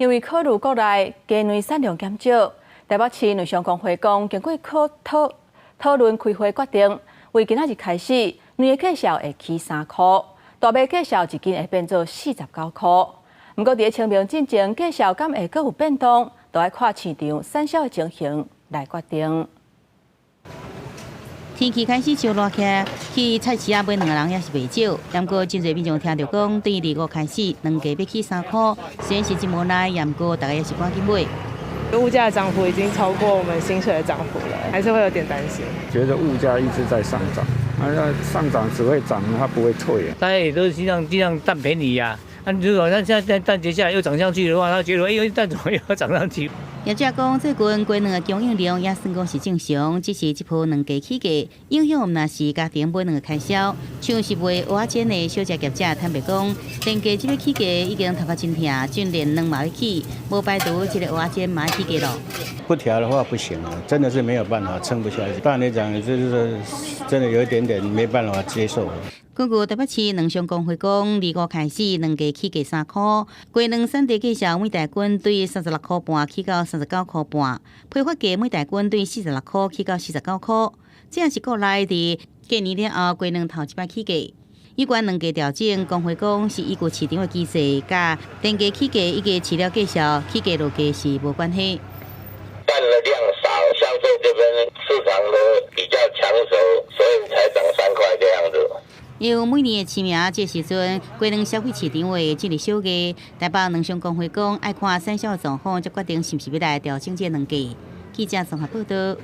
因為考慮國內雞卵產量減少，台北市卵商公會講，經過考討討論開會決定，為今仔日開始，卵的價數會起3箍，大麥價數一斤會變做49箍。毋過佇咧清明進前，價數敢會閣有變動，都愛看市場產銷的情形來決定。天氣開始燒熱起來，去菜市仔買卵的人也是袂少。毋過真濟民眾聽著講，對25開始卵價欲起三箍，雖然是真無奈，毋過大家也是趕緊買。物價漲幅已經超過我們薪水的漲幅了，還是會有點擔心。覺得物價一直在上漲，那上漲只會漲，它不會退。大家也都盡量盡量佔便宜呀。啊，如果那現在蛋接下來又漲上去的話，他覺得哎呦，蛋怎麼又要漲上去？業者講，最近雞卵的供應量也算講是正常，只是這波卵價起價，影響毋但是家庭買卵的開銷。像是賣蚵仔煎的小食業者坦白講，電價這擺起價已經頭殼真疼，就連卵嘛欲起，無排除這個蚵仔煎嘛欲起價囉。不調的話不行啊，真的是沒有辦法撐不下去。當然來講，就是真的有一點點沒辦法接受。根據台北市卵商公會講，25開始卵價起價三箍，雞卵產地價數每大斤對36箍半起到39箍半，批發價每大斤對46箍起到49箍。這也是國內佇過年了後雞卵頭一擺起價。有關卵價調整，公會講是依據市場的機制，佮電價起價以及飼料價數起價落價是無關係。蛋的量少，相對這邊市場都比較搶手，所以才漲3塊這樣子。因為每年的清明這時陣，雞卵消費市場會進入小月，台北卵商公會講，愛看產銷狀況，才決定是毋是欲來調整這卵價。記者綜合報導。